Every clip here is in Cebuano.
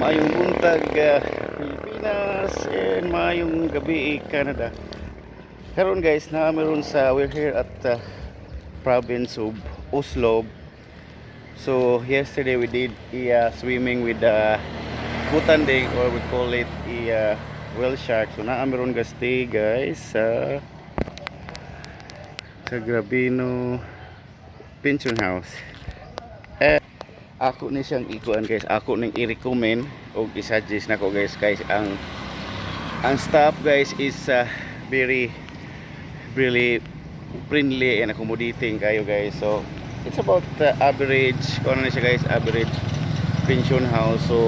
Maayong buntag, Pilipinas, and maayong gabi, Canada. Karon guys, na meron sa we're here at province of Oslob. So yesterday we did a swimming with the butanding, or we call it a whale shark. So naa meron ga stay guys sa Gravino Pension House. Eh, ako ni siyang ikuan guys, ako ning i-recommend og i-suggest nako guys, guys, ang staff guys is very really friendly and accommodating kayo guys. So it's about average kung ano na siya guys, average pension house. So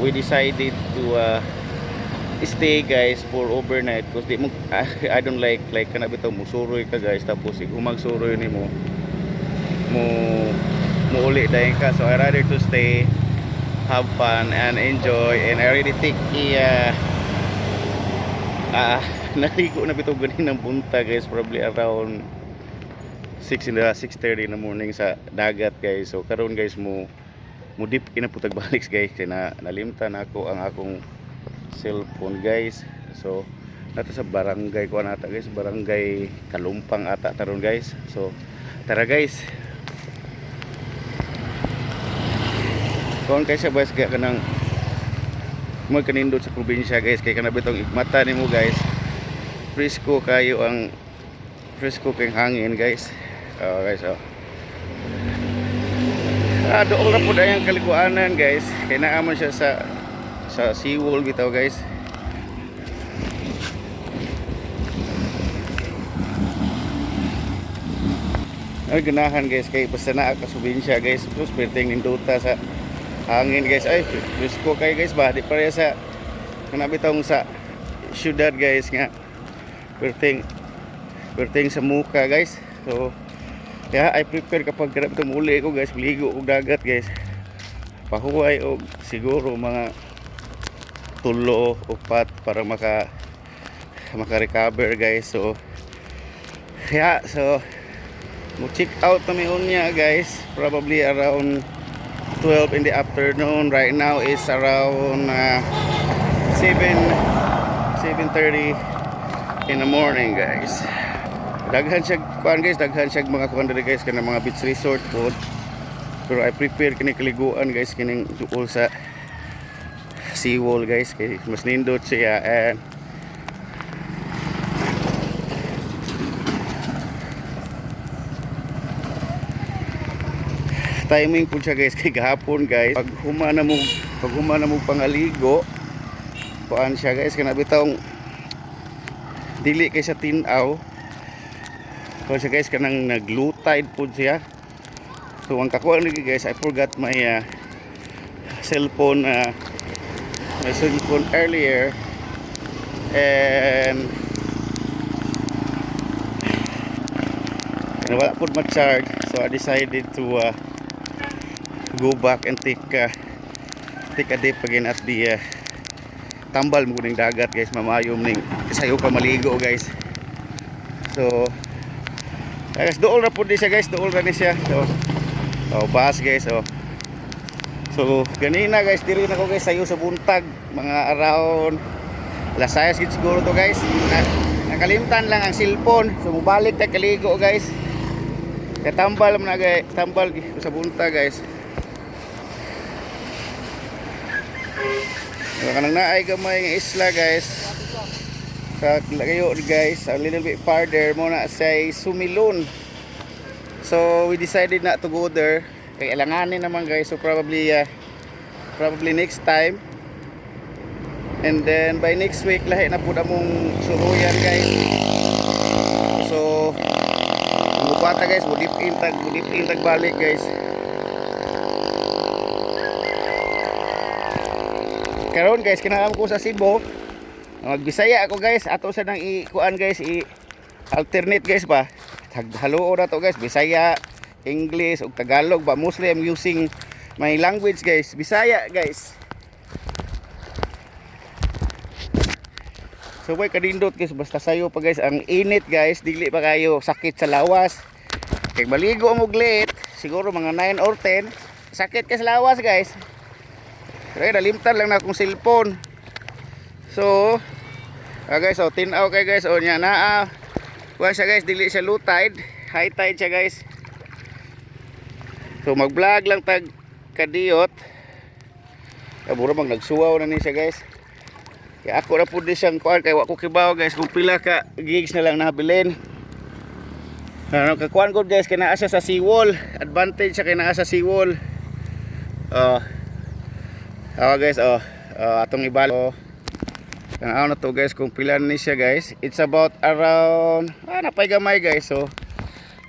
we decided to stay guys for overnight because di mo I don't like kana bitaw musuroy ka guys, tapos ig humag suroy nimo mo muuli dayon ka. So I rather to stay, have fun and enjoy, and I already take a naligo na bitaw ganinang buntag guys, probably around 6 in the 6:30 in the morning sa dagat guys. So karon guys, mo mo dip ina putag balik guys kay na nalimtan ako ang akong cellphone guys. So nato sa barangay ko nata guys, Barangay Kalumpang ata taron guys. So tara guys, kon kay sa bas kaya kanang magkanindot sa probinsya guys, kay kana bitong igmata nimo guys, presko kayo, ang presko kay hangin guys. Oh guys, oh, dool ra pud ang kaliguanan guys, kay naa man siya sa seawall bitaw guys. Ay, ganahan guys kay basta naa ka sa probinsya guys, plus perting nindota sa hangin guys. Ay, presko kay guys ba, di pareha sa kana bitong sa syudad guys nga perting perting sa muka guys. So kaya I prepare kapag grabe tumuli ko guys, ligo og dagat guys, pahuway og siguro mga 3, 4 para maka recover guys. So yeah, so mo check out na mi unya guys, probably around 12 in the afternoon. Right now is around 7 7:30 in the morning guys. Daghan siya kuan guys, daghan siya mga kuan diri guys, kanang mga beach resort pod, pero I prepare kini kaliguan guys, kining duol sa seawall guys, kay mas nindot siya. And timing po siya guys, kay gahapon guys, pag huma na mo pangaligo, kuan siya guys, kana bitawng dili kay sa tin-aw kuan siya guys, kanang nag low tide po siya. So ang kakuan lagi guys, I forgot my cellphone, my cellphone earlier, and wala po ma-charge. So I decided to go back and take a dip again at the tambal mo ning dagat guys, mamayom ning sayo pa maligo guys. So guys, dool ra pud ni siya guys, dool ra ni siya. So oh, bus guys, oh. So ganina guys, diri na ko guys sayo sa buntag, mga around alas 6 gid siguro to guys. Nakalimtan lang ang cellphone, so mobalik ta kaligo guys. Katambal man na guys, tambal sa buntag guys. So, kanang naay gamay nga isla guys. Sa layo guys, a little bit farther mo na say Sumilon. So we decided not to go there. Kay alanganin naman guys, so probably next time. And then by next week lahi na pud among suruyan guys. So mubata guys, mo deep in tag, mo deep in tag balik guys. Karon guys, kinahanglan ko sa Cebu. Magbisaya ako guys, ato sa nang i-kuan guys, i alternate guys ba. Haluo na to guys, Bisaya, English ug Tagalog ba. Mostly I'm using my language guys, Bisaya guys. So boy kanindot guys, basta sayo pa guys, ang init guys, dili pa kayo sakit sa lawas. Kay maligo mo late, siguro mga 9 or 10, sakit ka sa lawas guys. Kaya nalimtan lang na akong cellphone. So, guys, oh, tinaw kay guys, oh, nya naa. Kuha siya, guys, dili siya low tide, high tide siya, guys. So mag-vlog lang tag kadiyot. Mura mag nagsuwaw na ni siya, guys. Kaya ako na pud di siyang kuan kay wa ko kibaw, guys, kung pila ka gigs na lang nabilin. Ano ka kuan gud, guys, kay naa siya sa seawall. Advantage siya kay naa sa seawall. Oh. Oh guys, oh. Oh, atong ibal. Oh. Tanaw na to, guys, kung pila ni siya, guys. It's about around napay gamay, guys. So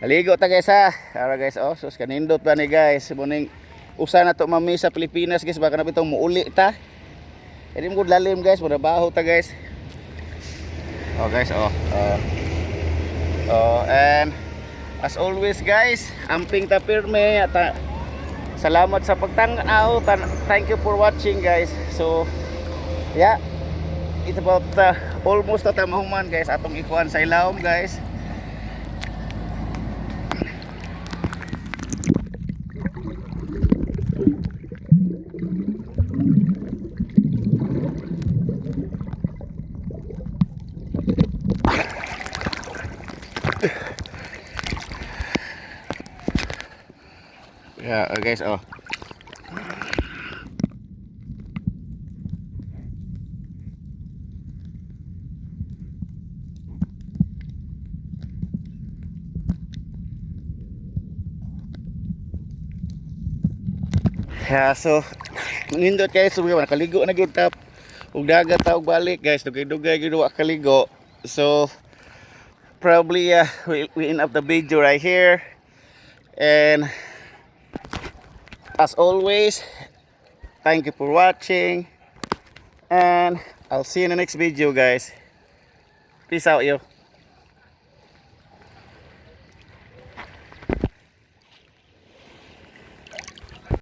naligo ta, guys, ha. Ara, guys, oh, sus, kanindot ba ni, guys. Muning usa na to mami sa Pilipinas, guys, baka na bitong muuli ta. Hindi mo gud lalim, guys, baho ta, guys. Oh guys, oh. Oh. Oh, and as always, guys, amping ta pirme at salamat sa pagtanaw. Thank you for watching, guys. So yeah, it's about almost na ta mahuman, guys, atong ikuan sa ilawom, guys. Yeah, guys, oh. Yeah, so nindot guys, so nakaligo na gyud ta ug dagat ta og balik, guys, dugay-dugay gyud wa kaligo. So probably we end up the video right here. And as always, thank you for watching. And I'll see you in the next video, guys. Peace out, yo.